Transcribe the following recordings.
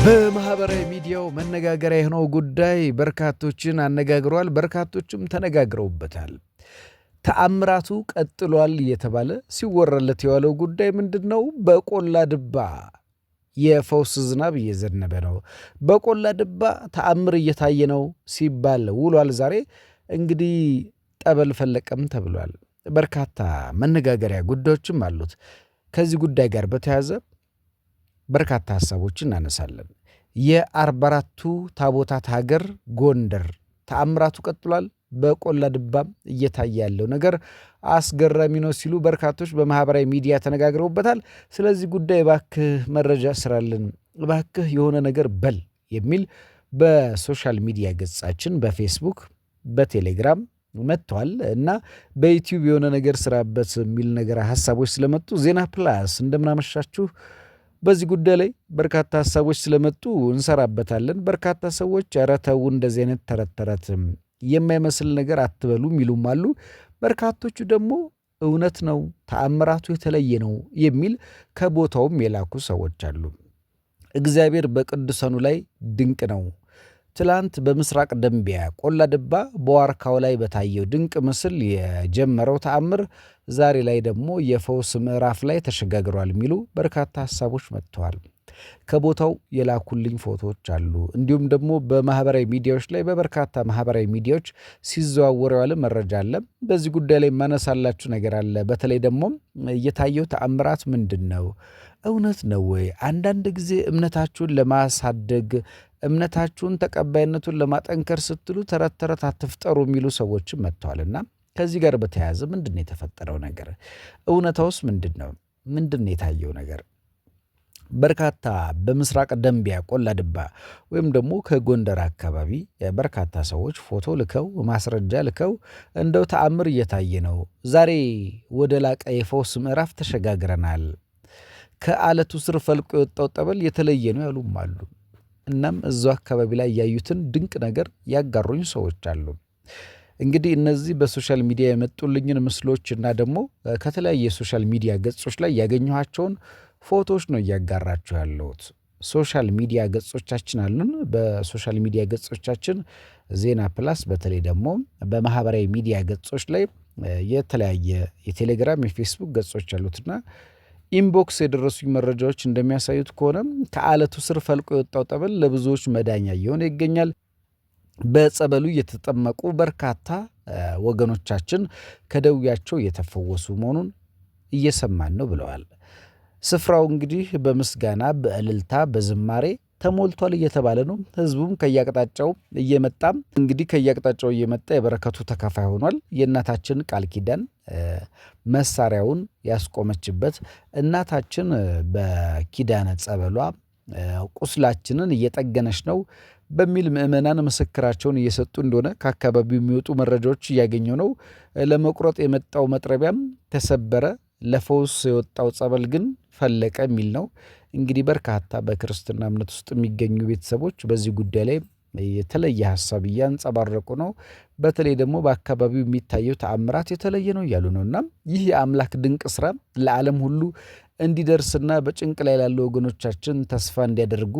በማህበራዊ ሚዲያው መነጋገሪያ የሆነው ጉዳይ በርካቶችን አነጋግሯል። በርካቶችም ተነጋግረውበታል። ተአምራቱ ቀጥሏል እየተባለ ሲወራለት የዋለው ጉዳይ ምንድን ነው? በቆላ ድባ የፈውስ ዝናብ እየዘነበ ነው፣ በቆላ ድባ ተአምር እየታየ ነው ሲባል ውሏል። ዛሬ እንግዲህ ጠበል ፈለቀም ተብሏል። በርካታ መነጋገሪያ ጉዳዮችም አሉት። ከዚህ ጉዳይ ጋር በተያያዘ በርካታ ሀሳቦችን እናነሳለን። የ44ቱ ታቦታት ሀገር ጎንደር ተአምራቱ ቀጥሏል። በቆላ ድባም እየታየ ያለው ነገር አስገራሚ ነው ሲሉ በርካቶች በማህበራዊ ሚዲያ ተነጋግረውበታል። ስለዚህ ጉዳይ እባክህ መረጃ ስራልን፣ እባክህ የሆነ ነገር በል የሚል በ social media ገጻችን በፌስቡክ፣ በቴሌግራም መጥተዋል እና በዩቲዩብ የሆነ ነገር ስራበት የሚል ነገር ሀሳቦች ስለመጡ ዜና ፕላስ እንደምናመሻችሁ በዚህ ጉዳይ ላይ በርካታ ሀሳቦች ስለመጡ እንሰራበታለን። በርካታ ሰዎች ኧረ ተው እንደዚህ አይነት ተረት ተረት የማይመስል ነገር አትበሉ የሚሉም አሉ። በርካቶቹ ደግሞ እውነት ነው፣ ተአምራቱ የተለየ ነው የሚል ከቦታውም የላኩ ሰዎች አሉ። እግዚአብሔር በቅዱሳኑ ላይ ድንቅ ነው። ትላንት በምስራቅ ደንቢያ ቆላ ድባ በዋርካው ላይ በታየው ድንቅ ምስል የጀመረው ተአምር ዛሬ ላይ ደግሞ የፈውስ ምዕራፍ ላይ ተሸጋግሯል የሚሉ በርካታ ሀሳቦች መጥተዋል። ከቦታው የላኩልኝ ፎቶዎች አሉ። እንዲሁም ደግሞ በማህበራዊ ሚዲያዎች ላይ በበርካታ ማህበራዊ ሚዲያዎች ሲዘዋወር የዋለ መረጃ አለ። በዚህ ጉዳይ ላይ ማነሳላችሁ ነገር አለ። በተለይ ደግሞ የታየው ተአምራት ምንድን ነው? እውነት ነው ወይ? አንዳንድ ጊዜ እምነታችሁን ለማሳደግ እምነታችሁን ተቀባይነቱን ለማጠንከር ስትሉ ተረት ተረት አትፍጠሩ የሚሉ ሰዎችም መጥተዋልና ከዚህ ጋር በተያያዘ ምንድን ነው የተፈጠረው ነገር? እውነታውስ ምንድን ነው? ምንድን ነው የታየው ነገር? በርካታ በምስራቅ ደንቢያ ቆላ ድባ ወይም ደግሞ ከጎንደር አካባቢ በርካታ ሰዎች ፎቶ ልከው ማስረጃ ልከው እንደው ተአምር እየታየ ነው፣ ዛሬ ወደ ላቀ የፈውስ ምዕራፍ ተሸጋግረናል፣ ከአለቱ ስር ፈልቆ የወጣው ጠበል የተለየ ነው ያሉም አሉ። እናም እዛው አካባቢ ላይ ያዩትን ድንቅ ነገር ያጋሩኝ ሰዎች አሉ። እንግዲህ እነዚህ በ social media የመጡልኝን ምስሎች እና ደግሞ ከተለያየ የ social media ገጾች ላይ ያገኘኋቸውን ፎቶዎች ነው እያጋራችሁ ያለሁት። social media ገጾቻችን አሉን። በ social media ገጾቻችን ዜና ፕላስ በተለይ ደግሞ በማህበራዊ ሚዲያ ገጾች ላይ የተለያየ የቴሌግራም የፌስቡክ ገጾች አሉትና inbox የደረሱኝ መረጃዎች እንደሚያሳዩት ከሆነ ከአለቱ ስር ፈልቆ የወጣው ጠበል ለብዙዎች መዳኛ እየሆነ ይገኛል። በጸበሉ እየተጠመቁ በርካታ ወገኖቻችን ከደዌያቸው እየተፈወሱ መሆኑን እየሰማን ነው ብለዋል። ስፍራው እንግዲህ በምስጋና በእልልታ በዝማሬ ተሞልቷል እየተባለ ነው። ህዝቡም ከያቅጣጫው እየመጣ እንግዲህ ከያቅጣጫው እየመጣ የበረከቱ ተካፋይ ሆኗል። የእናታችን ቃል ኪዳን መሳሪያውን ያስቆመችበት እናታችን በኪዳነ ጸበሏ ቁስላችንን እየጠገነች ነው በሚል ምእመናን ምስክራቸውን እየሰጡ እንደሆነ ከአካባቢው የሚወጡ መረጃዎች እያገኘው ነው። ለመቁረጥ የመጣው መጥረቢያም ተሰበረ፣ ለፈውስ የወጣው ጸበል ግን ፈለቀ የሚል ነው። እንግዲህ በርካታ በክርስትና እምነት ውስጥ የሚገኙ ቤተሰቦች በዚህ ጉዳይ ላይ የተለየ ሀሳብ እያንጸባረቁ ነው። በተለይ ደግሞ በአካባቢው የሚታየው ተአምራት የተለየ ነው እያሉ ነው። እና ይህ የአምላክ ድንቅ ስራ ለዓለም ሁሉ እንዲደርስና በጭንቅ ላይ ላሉ ወገኖቻችን ተስፋ እንዲያደርጉ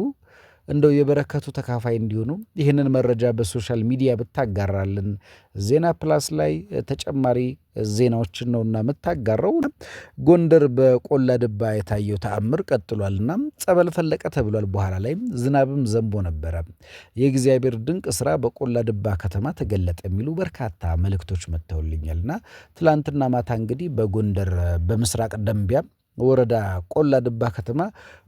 እንደው የበረከቱ ተካፋይ እንዲሆኑ ይህንን መረጃ በ social media ብታጋራልን ዜና ፕላስ ላይ ተጨማሪ ዜናዎችን ነውና የምታጋራው። ጎንደር በቆላ ድባ የታየው ተአምር ቀጥሏልና ጸበል ፈለቀ ተብሏል። በኋላ ላይ ዝናብም ዘንቦ ነበረ። የእግዚአብሔር ድንቅ ስራ በቆላ ድባ ከተማ ተገለጠ የሚሉ በርካታ መልእክቶች መጥተውልኛልና ትላንትና ማታ እንግዲህ በጎንደር በምስራቅ ደንቢያ ወረዳ ቆላ ድባ ከተማ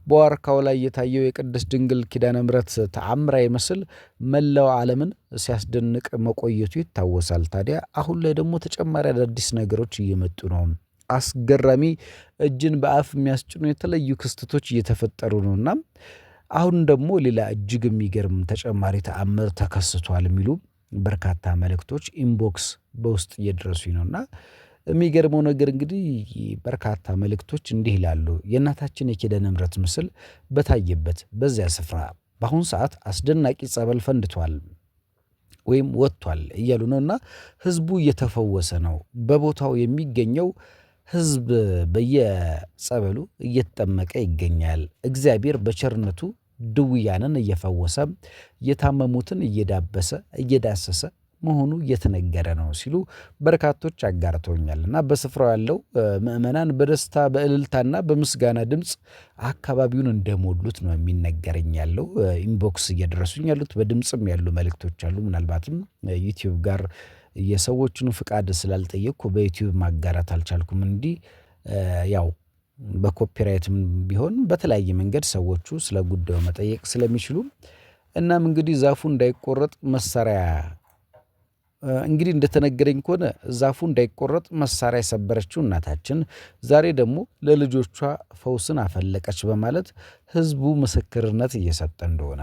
በዋርካው ላይ የታየው የቅድስት ድንግል ኪዳነ ምሕረት ተአምራዊ ምስል መላው ዓለምን ሲያስደንቅ መቆየቱ ይታወሳል። ታዲያ አሁን ላይ ደግሞ ተጨማሪ አዳዲስ ነገሮች እየመጡ ነው። አስገራሚ እጅን በአፍ የሚያስጭኑ የተለዩ ክስተቶች እየተፈጠሩ ነውና አሁን ደግሞ ሌላ እጅግ የሚገርም ተጨማሪ ተአምር ተከስቷል የሚሉ በርካታ መልእክቶች inbox በውስጥ እየደረሱኝ ነውና የሚገርመው ነገር እንግዲህ በርካታ መልእክቶች እንዲህ ይላሉ። የእናታችን የኪዳነ ምሕረት ምስል በታየበት በዚያ ስፍራ በአሁኑ ሰዓት አስደናቂ ጸበል ፈንድቷል ወይም ወጥቷል እያሉ ነው እና ህዝቡ እየተፈወሰ ነው። በቦታው የሚገኘው ህዝብ በየጸበሉ እየተጠመቀ ይገኛል። እግዚአብሔር በቸርነቱ ድውያንን እየፈወሰ የታመሙትን እየዳበሰ እየዳሰሰ መሆኑ እየተነገረ ነው ሲሉ በርካቶች አጋርተውኛል። እና በስፍራው ያለው ምእመናን በደስታ በእልልታና በምስጋና ድምፅ አካባቢውን እንደሞሉት ነው የሚነገረኝ ያለው። Inbox እየደረሱኝ ያሉት በድምፅም ያሉ መልእክቶች አሉ። ምናልባትም ዩቲዩብ ጋር የሰዎቹን ፍቃድ ስላልጠየቅኩ በዩቲዩብ ማጋራት አልቻልኩም። እንዲህ ያው በ copyright ም ቢሆን በተለያየ መንገድ ሰዎቹ ስለ ጉዳዩ መጠየቅ ስለሚችሉ። እናም እንግዲህ ዛፉ እንዳይቆረጥ መሳሪያ እንግዲህ እንደተነገረኝ ከሆነ ዛፉ እንዳይቆረጥ መሳሪያ የሰበረችው እናታችን ዛሬ ደግሞ ለልጆቿ ፈውስን አፈለቀች በማለት ህዝቡ ምስክርነት እየሰጠ እንደሆነ፣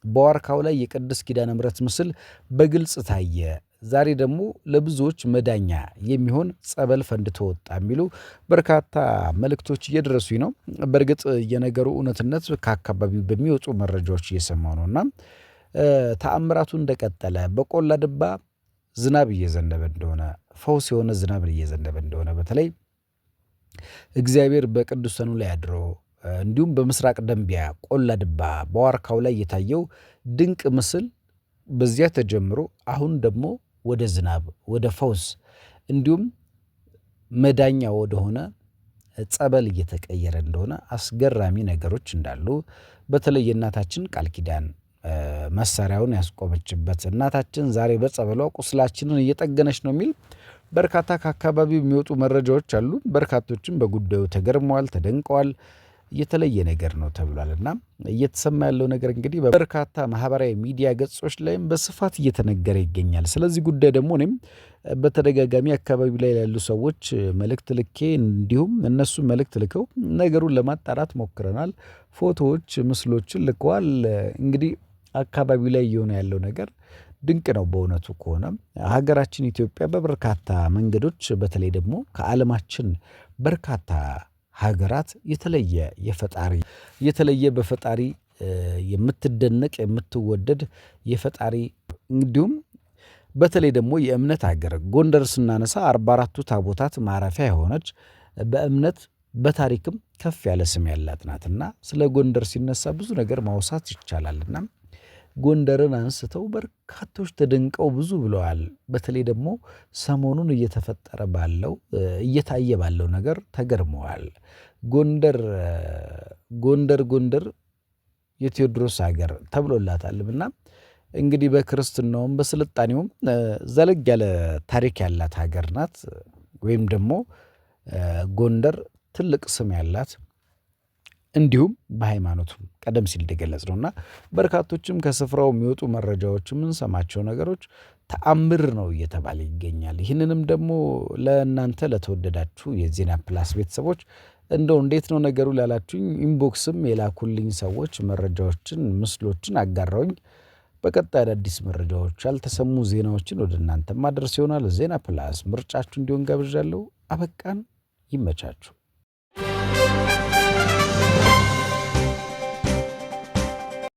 በዋርካው ላይ የቅድስት ኪዳነ ምሕረት ምስል በግልጽ ታየ፣ ዛሬ ደግሞ ለብዙዎች መዳኛ የሚሆን ጸበል ፈንድቶ ወጣ የሚሉ በርካታ መልእክቶች እየደረሱኝ ነው። በእርግጥ የነገሩ እውነትነት ከአካባቢው በሚወጡ መረጃዎች እየሰማሁ ነው። እና ተአምራቱ እንደቀጠለ በቆላ ድባ ዝናብ እየዘነበ እንደሆነ፣ ፈውስ የሆነ ዝናብ እየዘነበ እንደሆነ፣ በተለይ እግዚአብሔር በቅዱሳኑ ላይ አድሮ እንዲሁም በምስራቅ ደንቢያ ቆላ ድባ በዋርካው ላይ የታየው ድንቅ ምስል በዚያ ተጀምሮ አሁን ደግሞ ወደ ዝናብ፣ ወደ ፈውስ እንዲሁም መዳኛ ወደሆነ ጸበል እየተቀየረ እንደሆነ አስገራሚ ነገሮች እንዳሉ፣ በተለይ የእናታችን ቃል ኪዳን መሳሪያውን ያስቆመችበት እናታችን ዛሬ በጸበሏ ቁስላችንን እየጠገነች ነው የሚል በርካታ ከአካባቢው የሚወጡ መረጃዎች አሉ። በርካቶችም በጉዳዩ ተገርመዋል፣ ተደንቀዋል። የተለየ ነገር ነው ተብሏል። እና እየተሰማ ያለው ነገር እንግዲህ በበርካታ ማህበራዊ ሚዲያ ገጾች ላይም በስፋት እየተነገረ ይገኛል። ስለዚህ ጉዳይ ደግሞ እኔም በተደጋጋሚ አካባቢው ላይ ያሉ ሰዎች መልእክት ልኬ እንዲሁም እነሱ መልእክት ልከው ነገሩን ለማጣራት ሞክረናል። ፎቶዎች፣ ምስሎችን ልከዋል። እንግዲህ አካባቢው ላይ እየሆነ ያለው ነገር ድንቅ ነው። በእውነቱ ከሆነ ሀገራችን ኢትዮጵያ በበርካታ መንገዶች በተለይ ደግሞ ከዓለማችን በርካታ ሀገራት የተለየ የፈጣሪ የተለየ በፈጣሪ የምትደነቅ የምትወደድ የፈጣሪ እንዲሁም በተለይ ደግሞ የእምነት ሀገር ጎንደር ስናነሳ 44ቱ ታቦታት ማረፊያ የሆነች በእምነት በታሪክም ከፍ ያለ ስም ያላት ናትና ስለ ጎንደር ሲነሳ ብዙ ነገር ማውሳት ይቻላልና ጎንደርን አንስተው በርካቶች ተደንቀው ብዙ ብለዋል። በተለይ ደግሞ ሰሞኑን እየተፈጠረ ባለው እየታየ ባለው ነገር ተገርመዋል። ጎንደር ጎንደር ጎንደር የቴዎድሮስ ሀገር ተብሎላታል። እና እንግዲህ በክርስትናውም በስልጣኔውም ዘለግ ያለ ታሪክ ያላት ሀገር ናት። ወይም ደግሞ ጎንደር ትልቅ ስም ያላት እንዲሁም በሃይማኖቱም ቀደም ሲል እንደገለጽነው እና በርካቶችም ከስፍራው የሚወጡ መረጃዎች የምንሰማቸው ነገሮች ተአምር ነው እየተባለ ይገኛል። ይህንንም ደግሞ ለእናንተ ለተወደዳችሁ የዜና ፕላስ ቤተሰቦች እንደው እንዴት ነው ነገሩ ላላችሁኝ inbox ም የላኩልኝ ሰዎች መረጃዎችን፣ ምስሎችን አጋራውኝ። በቀጣይ አዳዲስ መረጃዎች ያልተሰሙ ዜናዎችን ወደ እናንተ ማድረስ ይሆናል። ዜና ፕላስ ምርጫችሁ እንዲሆን ጋብዣለሁ። አበቃን። ይመቻችሁ።